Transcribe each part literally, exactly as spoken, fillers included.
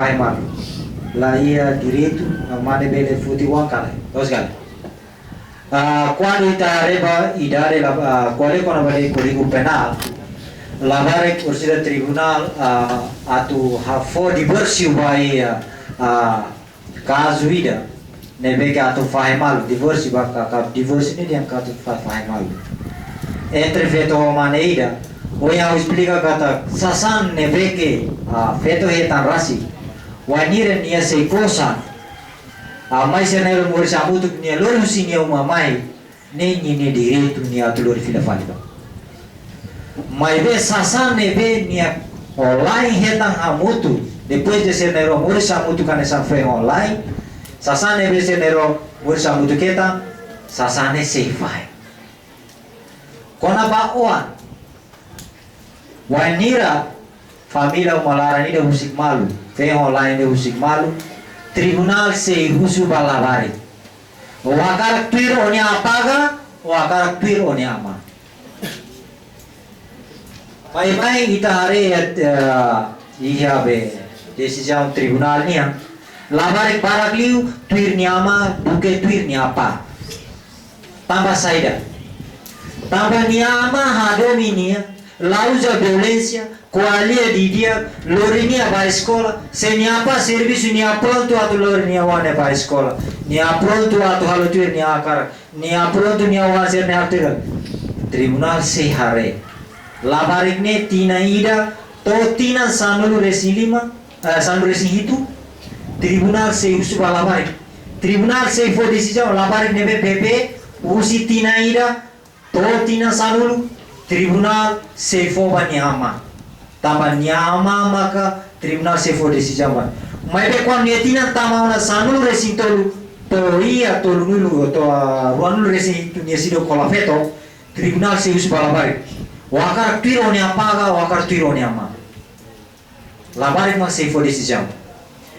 fahe malu. La iha direitu, ah, mane bele foti oan ka lae. Loos ka lae. Ah, kuandu ita haree ba idade la, ah, ko'alia kona-ba Kódigu Penál, labarik orsida tribunál, ah, atu hafó divórsiu ba iha, ah, kazu ida ne'ebé ke atu fahe malu, divórsiu ba ka, ka divórsiu ne'e dehan katak atu fa-, fahe malu entre feto ho mane ida. Ohin ha'u esplika katak sasán ne'ebé ke, ah, feto hetan rasik, wainhira nia sei kosa, ah, mai sira na'in-rua moris hamutuk, nia lori husi nia uma mai, ne'e nia, nia direitu nia atu lori fila fali ba. Maibé sasán ne'ebé nia ho la'en hetan hamutuk, depois de sira na'in-rua moris hamutuk hanesan foin ho la'en, sasán ne'ebé sira na'in-rua moris hamutuk hetan, sasán ne'e sei fahe. Kona-ba oan, wainhira família uma laran ida husik malu, foin ho la'en ida husik malu, tribunál sei husu ba labarik. Ó hakarak tuir ó-nia apá ka, ó hakarak tuir ó-nia amá. Baibain ita haree, eh, iha be desizaun tribunál nian, labarik barak liu tuir nia amá duké tuir nia apá. Tanba saida? Tanba nia amá hadomi nia, la uza violénsia, ko'alia didi'ak, lori nia ba eskola, se nia apá servisu, nia prontu atu lori nia oan ne'e ba eskola, nia prontu atu halo tuir nia hakarak, nia prontu nia oan sira-ne'e atu lori. Tribunál sei haree. Labarik ne'e tinan ida to'o tinan sanulu-resin-lima, eh, sanulu-resin-hitu, tribunál sei husu ba labarik. Tribunál sei fó desizaun, labarik ne'ebé bebé husi tinan ida to'o tinan sanulu, tribunál sei fó ba nia amá. Tanba nia amá maka tribunál sei fó desizaun ba. Maibé kuandu nia tinan tama ona sanulu-resin-tolu, to'o iha tolunulu, to'o, ah, ruanulu-resin-hitu nia seidauk hola feto, tribunál sei husu ba labarik. Ó hakarak tuir ó-nia apá ka, ó hakarak tuir ó-nia amá. Labarik mak sei fó desizaun.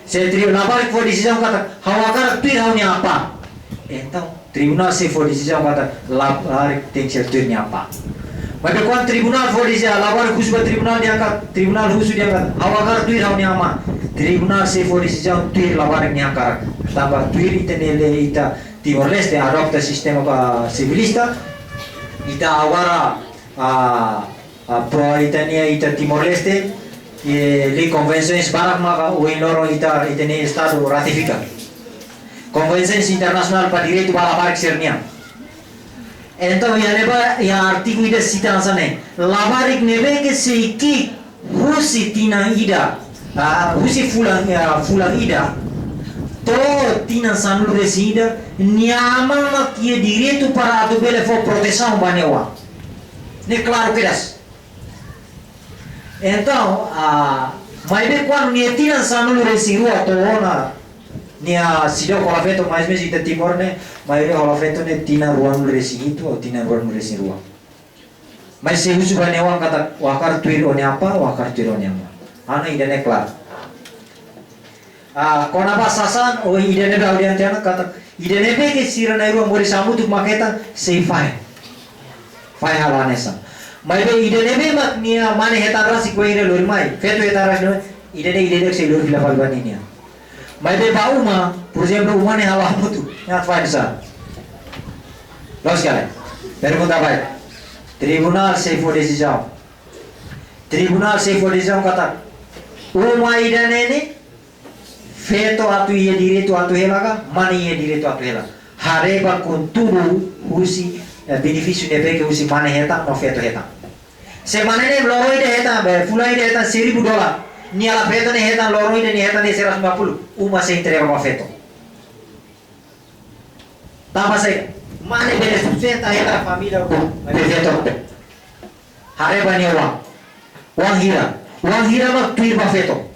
Se tri-, labarik fó desizaun katak, ha'u hakarak tuir ha'u-nia apá. Entaun, tribunál sei fó desizaun katak, labarik tenke ser tuir nia apá. Maibé kuandu tribunál fó desizaun, labarik husu ba tribunál dehan katak, tribunál husu dehan katak, ha'u hakarak tuir ha'u-nia amá. Tribunál sei fó desizaun tuir labarik nia hakarak. Tanba tuir ita-nia lei, ita Timor-Leste adota sistema ba sivilista. Ita agora, ah, ah, pro ita-nia, ita Timor-Leste, eh, lei konvensoens barak maka ohin loron ita, ita-nia Estadu ratifika. Konvensoens internasionál ba direitu ba labarik sira-nian. Entaun, iha ne'ebá, iha artigu ida sita hanesan ne'e. Labarik ne'ebé ke sei ki'ik husi tinan ida, ah, husi fulan, ah, fulan ida to'o tinan sanulu-resin-ida, nia amá mak iha direitu para atu bele fó protesaun ba nia oan. Ne'e klaru kedas. Entaun, ah, maibé kuandu nia tinan sanulu-resin-rua to'o ona, nia seidauk hola feto, mais mezmu ita Timor ne'e, maibé hola feto ne'e tinan ruanulu-resin-hitu ou tinan ruanulu-resin-rua. Mas sei husu ba nia oan katak, ó hakarak tuir ó-nia apá, ó hakarak tuir ó-nia amá. Hanesan ida-ne'e klaru. Ah, kona-ba sasán, ou ida ne'ebé ha'u dehan tiha ona katak, ida ne'ebé ke sira na'in-rua moris hamutuk mak hetan, sei fahe. Fahe halo hanesan. Maibé ida ne'ebé mak nia mane hetan rasik wainhira lori mai, feto hetan rasik lori mai, ida-ne'e, ida-ne'e sei lori fila fali ba ninia. Maibé ba uma, por ezemplu, uma ne'e halo hamutuk, nia fahe hanesan. Loos ka lae? Pergunta baik. Tribunál sei fó desizaun. Tribunál sei fó desizaun katak, uma ida-ne'e ne'e, feto atu iha direitu atu hela ka, mane iha direitu atu hela. Haree ba konteúdu husi, eh, benefísiu ne'ebé ke husi mane hetan no feto hetan. Se mane ne'e loron ida hetan, be, fulan ida hetan seribu dolar. Nia la feto ne'e hetan loron ida nia hetan ne'e seratus lima puluh. Uma sei entrega ba feto. Tanba saida? Mane bele sustenta hela família ho, maibé feto. Haree ba nia oan. Oan hira. Oan hira mak tuir ba feto.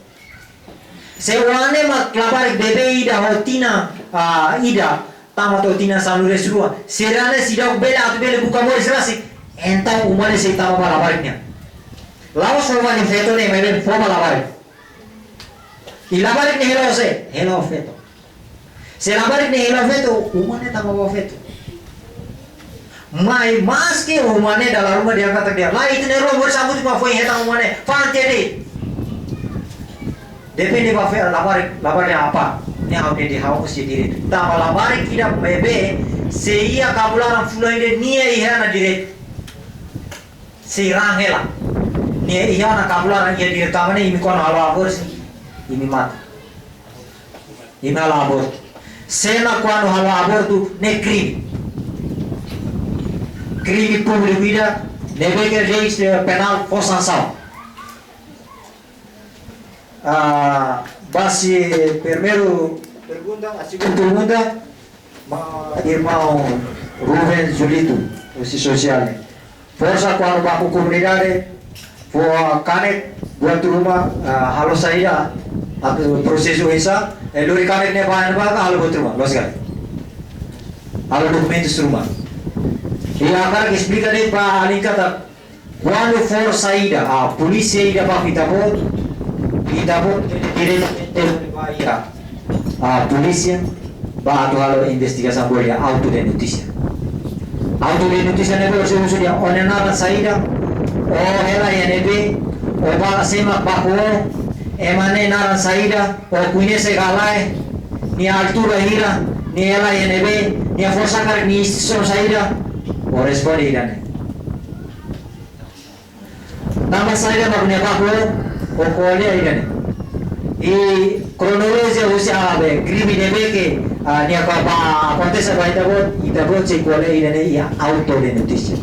Se oan ne'e mak labarik bebé ida ho tinan, ah, ida, tama to'o tinan sanulu-resin-rua. Sira ne'e seidauk bele atu bele buka moris rasik. Entaun uma ne'e sei tama ba labarik nian. La'ós fó ba nia feto ne'e, maibé fó ba labarik. I labarik ne'e hela ho sé? Hela ho feto. Se labarik ne'e hela ho feto, uma ne'e tama ba feto. Mai maske uma ne'e dala ruma dehan katak dehan, lae, ita na'in-rua moris hamutuk mak foin hetan uma ne'e, fa'an tiha de'it. Depende ba fe labarik, labarik apa? Ne'e ha'u dehan de'it, ha'u husi direitu. Tanba labarik ida ne'ebé sei iha kabun laran fulan ida, nia iha ona direitu. Sei raan hela. Nia iha ona kabun laran iha direitu, tanba ne'e imi kuandu halo aborsi, imi mate. Imi halo abortu. Se ema kuandu halo abortu, ne'e krime. Krime públiku ida, ne'ebé ke lei, eh, penál fó sansaun. Ah, ba primeiru pergunta, a segundu pergunta, ba irmaun Rubens Julito, husi sosiál ne'e. Forsa kuandu ba komunidade, fó kanek buat ruma, ah, halo saida, atu prosesu esa, eh, lori kanek ne'e ba, ba halo buat ruma, loos ka lae? Halo dokumentus ruma. I hakarak esplika de'it ba alin katak, kuandu forsa ida, ah, polísia ida ba ita-boot, ita-boot diretamente ba iha, ah, polísia, ba atu halo investigasaun, ba iha auto de notícia. Auto de notícia ne'e ba se usu dehan ó-nia naran saida, ó hela iha ne'ebé, ó ba, sé mak baku ó, ema ne'e naran saida, ó koñese ka lae, nia altura hira, nia hela iha ne'ebé, nia forsa karik nia instituisaun saida, ó responde ida-ne'e. Tanba saida mak nia baku ó, ó ko'alia ida-ne'e. I kronolojia husi, ah, be, krime ne'ebé ke, ah, nia ba, ba akontese ba ita-boot, ita-boot sei ko'alia ida-ne'e iha auto de notícia.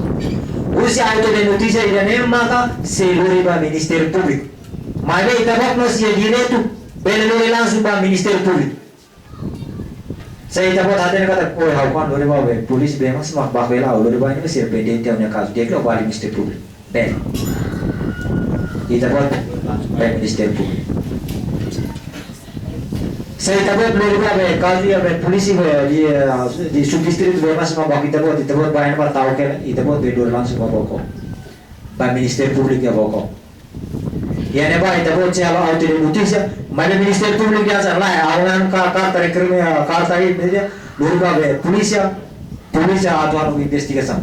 Husi auto de notícia ida-ne'e maka sei lori ba Ministériu Públiku. Maibé ita-boot mós iha direitu bele lori langsung ba Ministériu Públiku. Se ita-boot hatene katak, "Oe, ha'u kuandu lori ba be polísia, be mas mak baku hela, ha'u lori ba ne'e, sira pendente ha'u-nia kazu, di'ak liu ha'u ba Ministériu Públiku." Bele. Ita-boot ba Ministériu Públiku. Se ita-boot lori ba be kazu iha be polísia be iha, eh, iha subdistritu, be mas mak baku ita-boot, ita-boot ba ne'ebá ta'uk hela, ita-boot be lori langsung ba Baucau. Ba Ministériu Públiku iha Baucau. Iha ne'ebá ita-boot sei halo auto de notícia, maibé Ministériu Públiku dehan sá, lae, ha'u-nia ka-, karta rekrutamentu, karta ida-ne'e, lori ba be polísia, polísia atu halo investigasaun.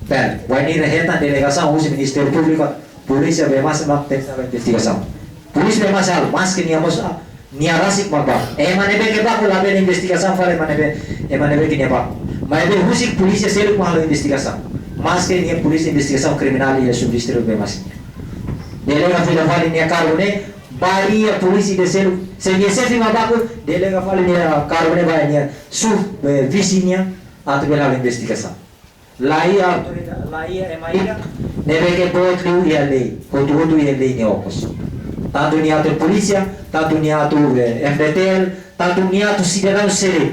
Bele, bainhira hetan delegasaun husi Ministériu Públiku, polísia be mas mak tenke halo investigasaun. Polísia be mas halo, maske nia mós, ah, nia rasik mak baku. Ema ne'ebé ke baku labele investigasaun fali ema ne'ebé, ema ne'ebé ke nia baku. Maibé husik polísia seluk mak halo investigasaun. Maske nia polísia investigasaun kriminál iha subdistritu be mas. Delega fila fali nia kargu ne'e ba iha polísia ida seluk. Se nia xefe mak baku, delega fali nia kargu ne'e ba nia sub, eh, vise nian, atu bele halo investigasaun. La iha autoridade, la iha ema ida ne'ebé ke boot liu iha lei, hotu-hotu iha lei nia okos. Tantu nia atu polísia, tantu nia atu, eh, F-FDTL, tantu nia atu sidadaun sira.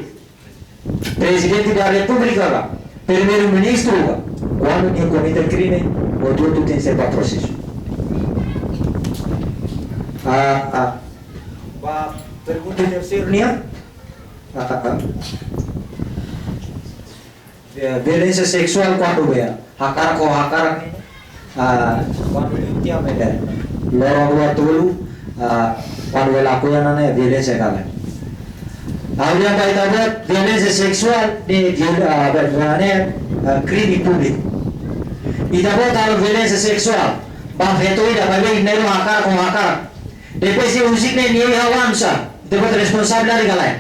Prezidente da Repúblika ka, Primeiru-Ministru ka, kuandu nia komete krime, hotu-hotu tenke ser ba prosesu. Ah, ah. Ba pergunta terseiru nian. Ah, ah, ah. Eh, violénsia seksuál kuandu be hakarak ho hakarak ne'e, ah, kuandu liu tiha be loron rua tolu, ah, kuandu be lakohi ona ne'e violénsia ka lae. Ha'u dehan ba ita-boot, violénsia seksuál ne'e viol-, ah, be, be, ne'e, ah, krime públiku. Ita-boot halo violénsia seksuál ba feto ida, maibé imi na'in-rua hakarak ho hakarak. Depois se husik ne'e nia iha oan sá, ita-boot responsabilidade ka lae?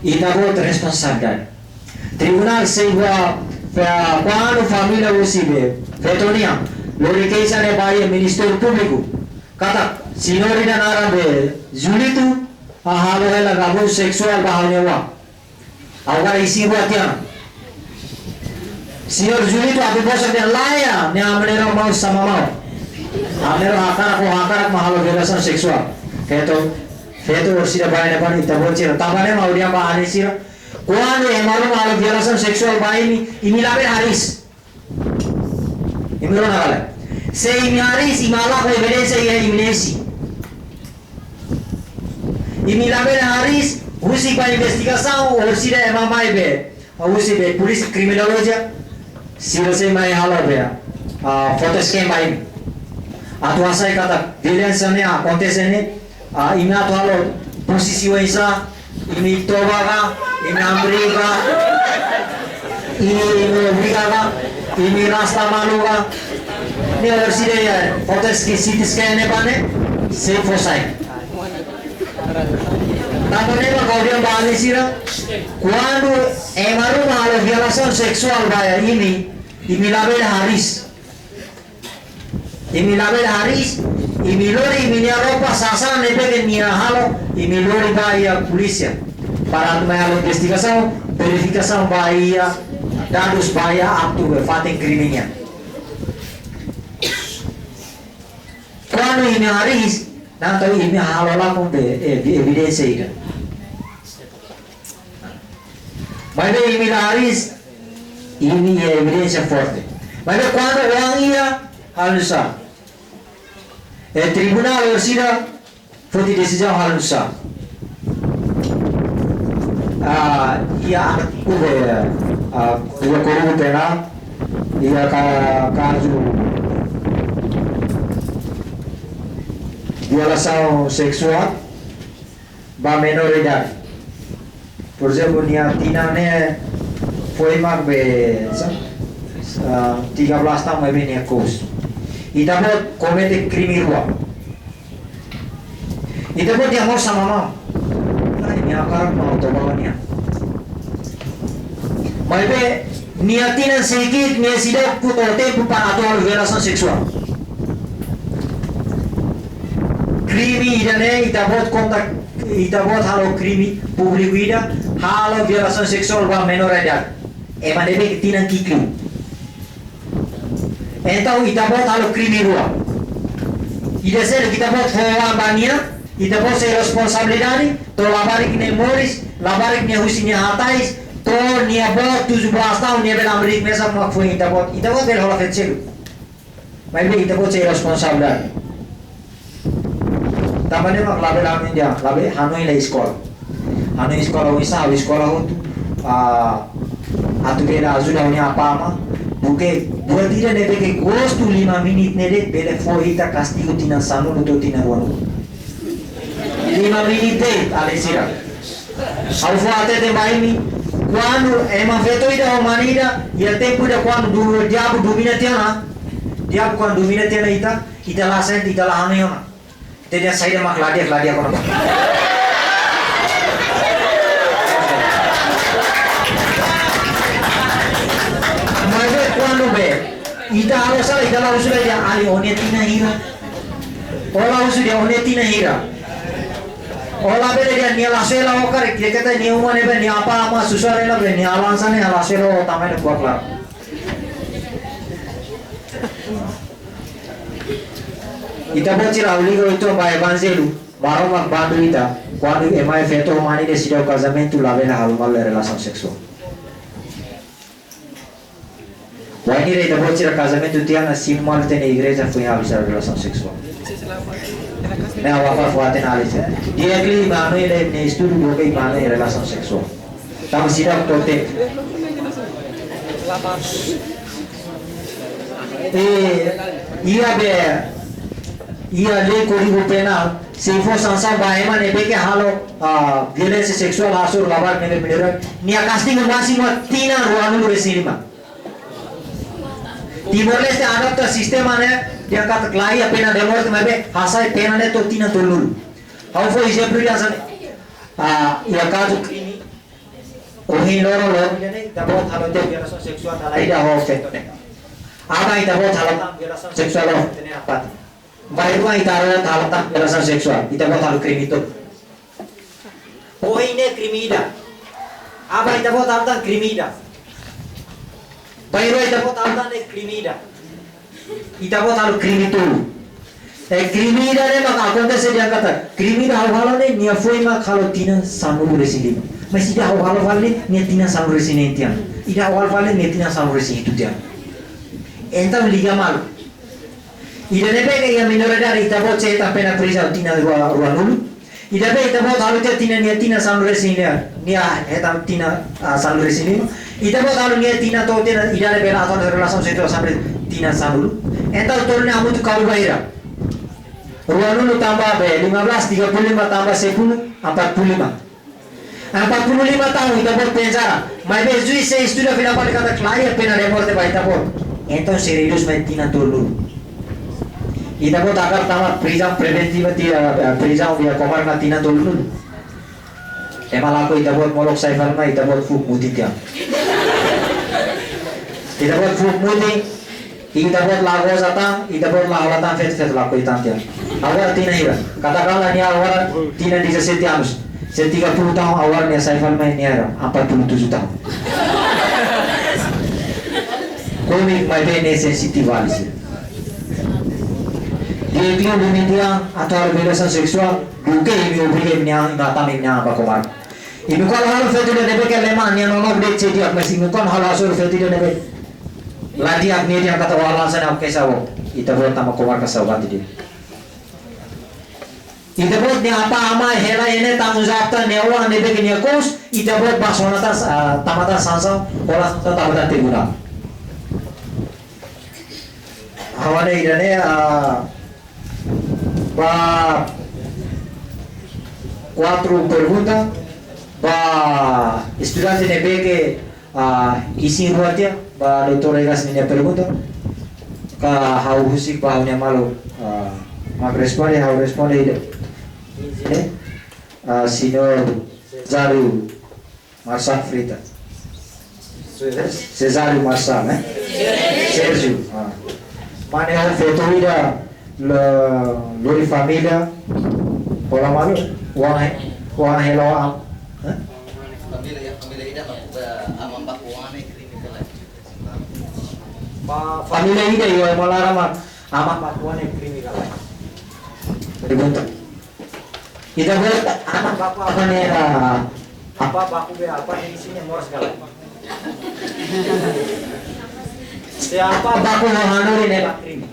Ita-boot responsabilidade. Tribunál sei ba, ba, kuandu família husi be feto nian lori keixa ne'e ba iha Ministériu Públiku, katak señór ida naran be Julito, ah, halo hela abuzu seksuál ba ha'u-nia oan. Agora isin rua tiha ona. Señór Julito atu bosok dehan lae, ne'e ami na'in-rua maun sama maun. Ami na'in-rua hakarak ho hakarak mak halo violasaun seksuál. Feto, feto orsida ba ne'ebá, ita-boot sira. Tanba ne'e mak ha'u dehan ba alin sira, kuandu ema ruma halo violasaun seksuál ba imi, imi labele hariis. Imi rona ka lae. Se imi hariis, imi hala'o evidénsia iha imi-nia isin. Imi labele hariis, husik ba investigasaun, orsida ema mai be, husi be polísia kriminolojia, sira sei mai halo be, ah, foto scan ba imi. Atu hasai katak violénsia ne'e akontese ne'e, ah, imi atu halo pozisiu oinsá, imi toba ka, imi hamriik ka, imi, imi obriga ka, imi rasta malu ka. Ne'e orsida iha foto scan, C T scan ne'ebá ne'e, Sei fó sai. Tanba ne'e mak ha'u dehan ba alin sira, kuandu ema ruma halo violasaun seksuál ba imi, imi labele hariis. Imi labele hariis, imi lori imi-nia roupa sasán ne'ebé ke nia halo, imi lori ba iha polísia. Para atu mai halo investigasaun, verifikasaun ba iha dadus ba iha aktu be fatin krime nian. Kuandu imi hariis, entaun imi halo lakon be, eh, evidénsia ida. Maibé imi la hariis, imi iha evidénsia forte. Maibé kuandu oan iha, halo nu'usá? Eh, tribunál orsida foti desizaun halo nu'usá? Ah, iha artigu be, ah, iha Kódigu Penál, iha ka-, kazu violasaun seksuál ba menór idade. Porezemplu, nia tinan ne'e foin mak be, sa-, ah, tiga belas tahun maibé nia kous. Ita-boot komete krime rua. Ita-boot dehan mós sama mau. Ai, nia hakarak mak toba nia. Maibé, nia tinan sei ki'ik, nia seidauk fó tempu para atu halo violasaun seksuál. Krime ida-ne'e, ita-boot konta, ita-boot halo krime públiku ida, halo violasaun seksuál ba menór idade. Ema ne'ebé ke tinan ki'ik liu. Entaun, ita-boot halo krime rua. Ida seluk ita-boot fó oan ba nia, ita-boot sei responsabilidade, to'o labarik nia moris, labarik nia husi nia hatais, to'o nia boot tujuh belas tahun nia bele hamriik mesak mak foin ita-boot. Ita-boot bele hola feto seluk. Maibé ita-boot sei responsabilidade. Tanba ne'e mak labele hanoin dehan, labele hanoin lai eskola. Hanoin eskola oinsá, eskola hotu, ah, atu bele ajuda ha'u-nia apá amá. Porque buat ida ne'ebé ke gostu lima menit ne'e de'it bele fó ita kastigu tinan sanulu to'o tinan ruanulu. Lima menit de'it, alin sira. Ha'u fó hateten ba imi, kuandu ema feto ida ho mane ida, iha tempu ida kuandu du-, diabu domina tiha ona, diabu kuandu domina tiha ona ita, ita la sente, ita la hanoin ona. Ita dehan saida mak la di'ak, la di'ak ona. Maibé kuandu be, ita halo sala, ita la husu lai dehan, alin, ó-nia tinan hira. Ó la husu dehan ó-nia tinan hira. Ó labele dehan nia la sela ó karik, nia keta nia uma ne'ebé nia apá amá susar hela be nia avansa ne'e la sela ó tama iha ne'ebá klaru. Ita-boot sira, ha'u liga uitoan ba Evanjellu, Maromak bandu ita, kuandu ema feto ho mane ida seidauk kazamentu labele halo malu iha relasaun seksuál. Wainhira ita-boot sira kazamentu tiha ona, simu malu tiha ona iha igreja foin halo sira relasaun seksuál. Ne'e ha'u hakarak fó hateten alin sira. Di'ak liu imi hanoin lai imi-nia estudu, duké imi hanoin relasaun seksuál. Tanba seidauk to'o tempu. Eh, iha be, iha lei Kódigu Penál, sei fó sansaun ba ema ne'ebé ke halo, ah, violénsia seksuál hasoru labarik ne'ebé menór, nia kastigu másimu tinan ruanulu-resin-lima. Timor-Leste adapta sistema ne'e, dehan katak la iha pena de morte, maibé hasai pena ne'e to'o tinan tolunulu. Ha'u fó ezemplu ida hanesan ne'e. Ah, iha kazu krime ohin loron-loron ida-ne'e, ita-boot halo tiha violasaun seksuál dala ida ho feto ne'e. Aban ita-boot halo tan violasaun seksuál ho feto ne'e iha fatin. Bainrua ita-boot halo tan violasaun seksuál, ita-boot halo krime tolu. Ohin ne'e krime ida. Aban ita-boot halo tan krime ida. Bainrua ita-boot halo tan ne'e krime ida. Ita-boot halo krime tolu. Eh, krime ida-ne'e mak akontese dehan katak, krime ida ha'u halo ne'e, nia foin mak halo tinan sanulu-resin-lima. Mas ida ha'u halo fali ne'e, nia tinan sanulu-resin-neen tiha ona. Ida ha'u halo fali ne'e, nia tinan sanulu-resin-hitu tiha ona. Entaun liga malu. Ida ne'ebé ke iha menór idade, ita-boot sei hetan pena prizaun tinan rua, ruanulu. Ida be ita-boot halo tiha tinan, nia tinan sanulu-resin-lima, nia hetan tinan, ah, sanulu-resin-lima. Ita-boot halo nia tinan to'o tinan, ida ne'ebé la tau relasaun seksuál sampai tinan sanulu. Entaun tolu ne'e hamutuk karik bainhira? Ruanulu tanba be lima belas, tiga puluh lima tanba sepuluh, empat puluh lima. Empat puluh lima tahun ita-boot penjara. Maibé juís sei estuda fila fali katak la iha pena de morte ba ita-boot. Entaun sei redús mai tinan tolunulu. Ita-boot hakarak tama prizaun preventiva tiha, eh, prizaun iha komarka tinan tolu. Ema lakohi ita-boot molok sai fali mai, ita-boot fuuk mutin tiha. Ita-boot fuuk mutin, ita-boot la goza tan, ita-boot la hola tan, feto-feto lakohi tan tiha. Agora tinan hira. Katakanlah nia agora tinan dezassete anos. Se tiga puluh tahun, agora nia sai fali mai nia hira, empat puluh tujuh tahun. Komu maibé nia sensitivu fali sira. Di'ak liu imi-nia atu halo violasaun seksuál, duké imi obriga imi-nia an, imi hatama imi-nia an ba komarka. Imi kuandu halo feto ida ne'ebé ke lemah, nia nonook de'it sei di'ak, mas imi kuandu halo hasoru feto ida ne'ebé la di'ak, nia dehan katak ó la hanesan ne'e, ó kesak, ó, ita-boot tama komarka saugati de'it. Ita-boot nia apá amá hela iha ne'e tanggung jawab tan, nia oan ne'ebé ke nia kous, ita-boot bá sona tan, ah, tama tan sansaun, hola tan tama tan tribunál. Ha'u hanoin ida-ne'e, ah, ba kuatru pergunta, ba estudante ne'ebé ke, ah, isin rua tiha, ba doutór Egas ninia pergunta. Ka ha'u husik ba ha'u-nia maluk, ah, mak responde, ha'u responde ida. Ne'e, ah, señór Cesário Marçal Freitas. Cesário Marçal, né? Sérgio. Ah. Mane ho feto ida la, lori família, hola malu, oan he-, oan hela oan, hã? Família, ya, família ida, ba, ba, aman ba oan ne'e krime ka lae. Ba família ida, iha ema laran mak aman ba oan ne'e krime ka lae. Pergunta. Ita-boot aman baku apá ne'e, ah, apá baku be apá ne'e isin ne'e moras ka lae. Se apá baku ho hanorin ne'e la krime.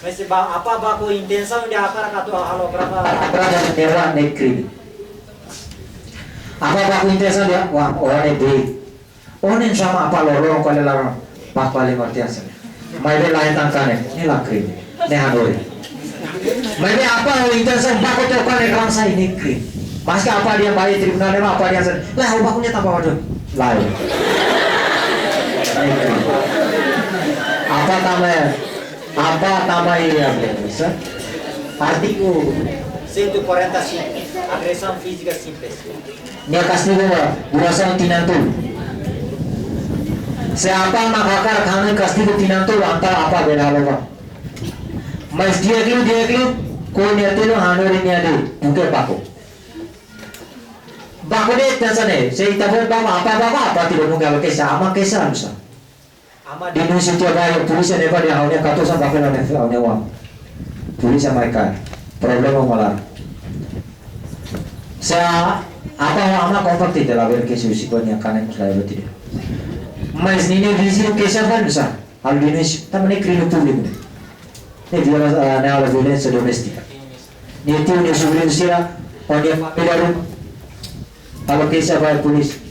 Mas se ba apá baku intensaun ida hakarak atu halo kraka, kraka ne'e la, ne'e krime. Apá baku intensaun ida, wah, oan ne'e be. Oan ne'e sama apá loroloron ko'alia laran, baku ko'alia martian sene. Maibé la hetan kanek, ne'e la krime. Ne'e hanorin. Maibé apá ho intensaun baku to'o kanek langsai, ne'e krime. Maske apá dehan bá iha tribunál ne'ebá, apá dehan sene, lae, ha'u baku nia tanba waduh. Lae. Ne'e krime. Apá tama, apá tama iha, bisa? Artigu cento e quarenta e cinco, agresaun fízika simples. Nia kastigu ba durasaun tinan tolu. Se apá mak hakarak hanoin kastigu tinan tolu, entaun apá bele halo ba. Mas di'ak liu, di'ak liu, kuandu nia telu hanorin nia de'it, duké baku. Baku de'it hanesan ne'e, se ita-boot baku, apá baku, apá tidak mungkin halo keixa, aman keixa, anusa. Aman denúnsia tiha ba iha polísia ne'ebá dehan ha'u-nia katuas baku hela ne'e ha'u-nia oan. Polísia mai kaer. Problema malar. Se apá ho amá kompaktu ita labele keixa husi kuandu nia kanek la iha buat ida. Mas ninia viziñu keixa fali oinsá? Halo denúnsia. Tanba ne'e krime públiku. Ne'e viola-, ah, ne'e halo violénsia doméstika. Nia tiu, nia sobriñu sira, ho nia família ruma. Halo keixa ba polísia.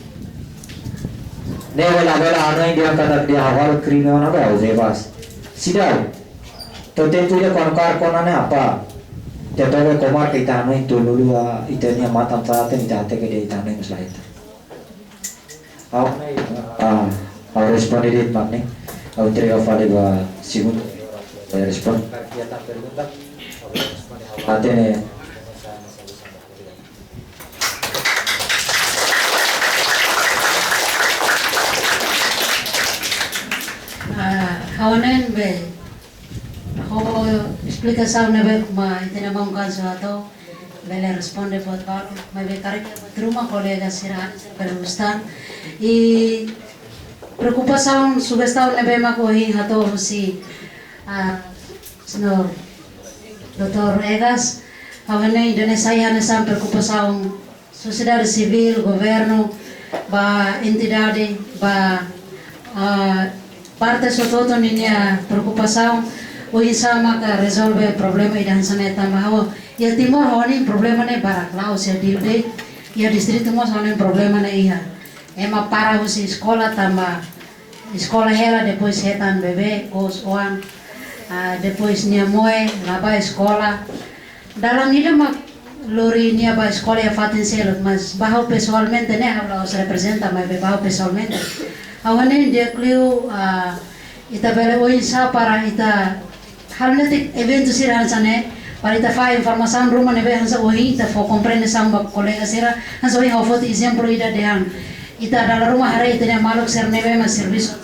Ne'e bele, bele hanoin dehan katak dehan ha'u halo krime ona ba, ha'u bebas. Seidauk. To'o tempu ida kuandu kaer kona ne'e apá. Ita to'o ba komarka ita hanoin tolu lua, ita-nia matan-taten ita hateke dehan ita hanoin mós la hetan. Ha'u, ah, ha'u responde de'it mak ne'e. Ha'u entrega fali ba segundu. Ha'u responde. Hatene. Ah, ha'u hanoin be, ho esplikasaun ne'ebé mak ita-nia maun Kansu hato'o, bele responde buat balu, maibé karik buat ruma kolega sira hanesan pergunta. I preokupasaun, sujestaun ne'ebé mak ohin hato'o husi, ah, señór doutór Egas, ha'u hanoin ida-ne'e sai hanesan preokupasaun sosiedade sivíl, governu, ba entidade, ba, ah, parte hotu-hotu ninia preokupasaun, oinsá maka rezolve problema ida hanesan ne'e tanba ha'u, iha Timor ha'u hanoin problema ne'e barak, la'ós iha Dili de'it, iha distritu mós ha'u hanoin problema ne'e iha. Ema para husi eskola tanba eskola hela, depois hetan bebé, kous oan, ah, depois nia moe, la bá eskola. Dalan ida mak lori nia bá eskola iha fatin seluk, mas ba ha'u pesoalmente ne'e, ha'u la'ós reprezenta, maibé ba ha'u pesoalmente. Ha'u hanoin di'ak liu, ah, ita bele oinsá para ita Halo netik eventu sira hanesan ne'e, para ita fahe informasaun ruma ne'ebé hanesan ohin ita fó kompreensaun ba kolega sira, hanesan ohin ha'u foti ezemplu ida dehan. Ita dala ruma haree ita-nia maluk sira ne'ebé mak servisu.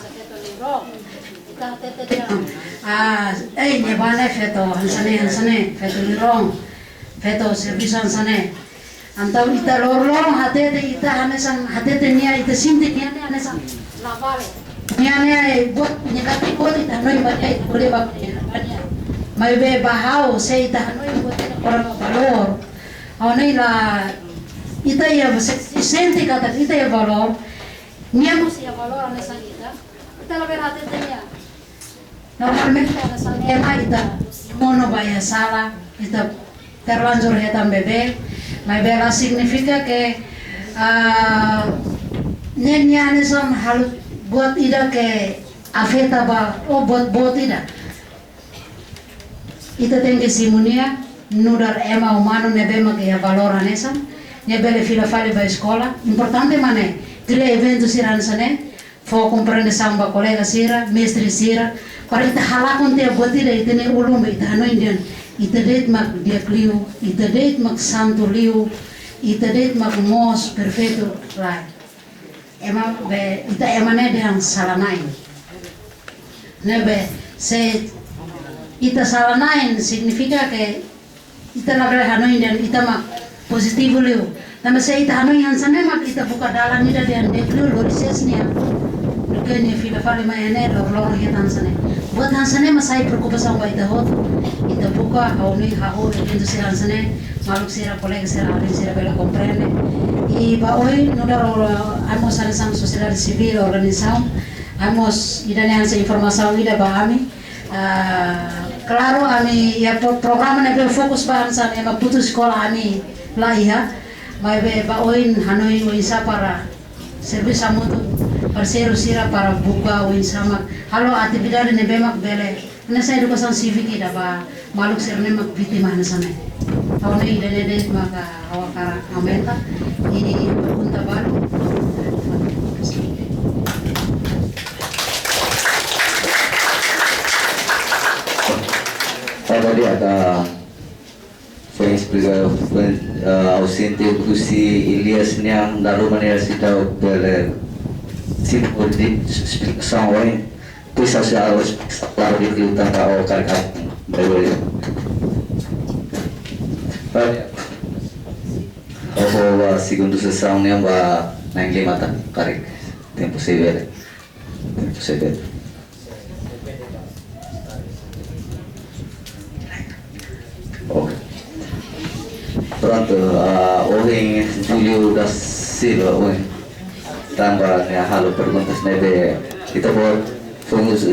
Ita hatete dehan. Ah, eh, ne'ebá ne'e feto hanesan ne'e, hanesan ne'e, feto liron, feto servisu hanesan ne'e. Entaun ita loron-loron hatete ita hanesan hatete nia ita sente nia ne'e hanesan la vale. Nia ne'e buat negatif buat ita hanoin ba nia ita ko'alia ba nia. Maibé ba ha'u se ita hanoin buat ita kora ba valór. Ha'u ne'e la ita iha se, se sente katak ita iha valór. Nia mós iha valór hanesan ita. Ita labele hatete nia. Normalmente hanesan ema ita monu ba iha sala, ita terlanjur hetan bebé, maibé la signifika ke, ah, ne'e nia hanesan halo buat ida ke afeta ba, oh, buat, buat ida. Ita tenke simu nia nu'udar ema umanu ne'ebé mak iha valór hanesan, nia bele fila fali ba eskola. Importante mak ne'e, kria eventu sira hanesan ne'e, fó kompreensaun ba kolega sira, mestre sira, para ita halakon tiha buat ida ita-nia ulun ba ita hanoin dehan ita de'it mak di'ak liu, ita de'it mak santu liu, ita de'it mak moos perfeitu, lae. Ema be, ita ema ne'e dehan sala-na'in. Ne'ebé se ita sala-na'in signifika ke ita labele hanoin dehan ita mak pozitivu liu. Tanba se ita hanoin hanesan ne'e mak ita buka dalan ida dehan di'ak liu lori ses nia. Duké nia fila fali mai ne'e loron-loron iha hanesan ne'e. Buat hanesan ne'e mak sai preokupasaun ba ita hotu. Ita buka ha'u-nia ha'u eventu sira hanesan ne'e. Maluk sira, kolega sira, alin sira bele komprende. I ba oin nu'udar ami mós hanesan sosiedade sivíl organizasaun. Ami mós ida-ne'e hanesan informasaun ida ba ami. Ah, klaru, ami iha pro-, programa ne'ebé fokus ba hanesan ema putus eskola ami la iha, maibé ba oin hanoin oinsá para servisu hamutuk parseiru sira para buka oinsá mak halo atividade ne'ebé mak bele hanesan edukasaun sívika ida ba maluk sira ne'ebé mak vítima hanesan ne'e. Ha'u-nia ida-ne'e de'it maka ha'u hakarak aumenta. I pergunta balu. Tadi ada, foin esplika, foin, eh, ausente husi Elias nian, dala ruma ne'e seidauk bele simu esplikasaun ohin. Depois ha'u sei halo esplikasaun balu di, di utang ka o karga. Baik, baik. Oho, ba segundu sesaun nian ba na'in lima tan, karik. Tempu sei bele. Tempu sei bele. Oke. Prontu, ah, ohin Julio da Silva, ohin. Tanba nia halo perguntas ne'ebé ita-boot foin husu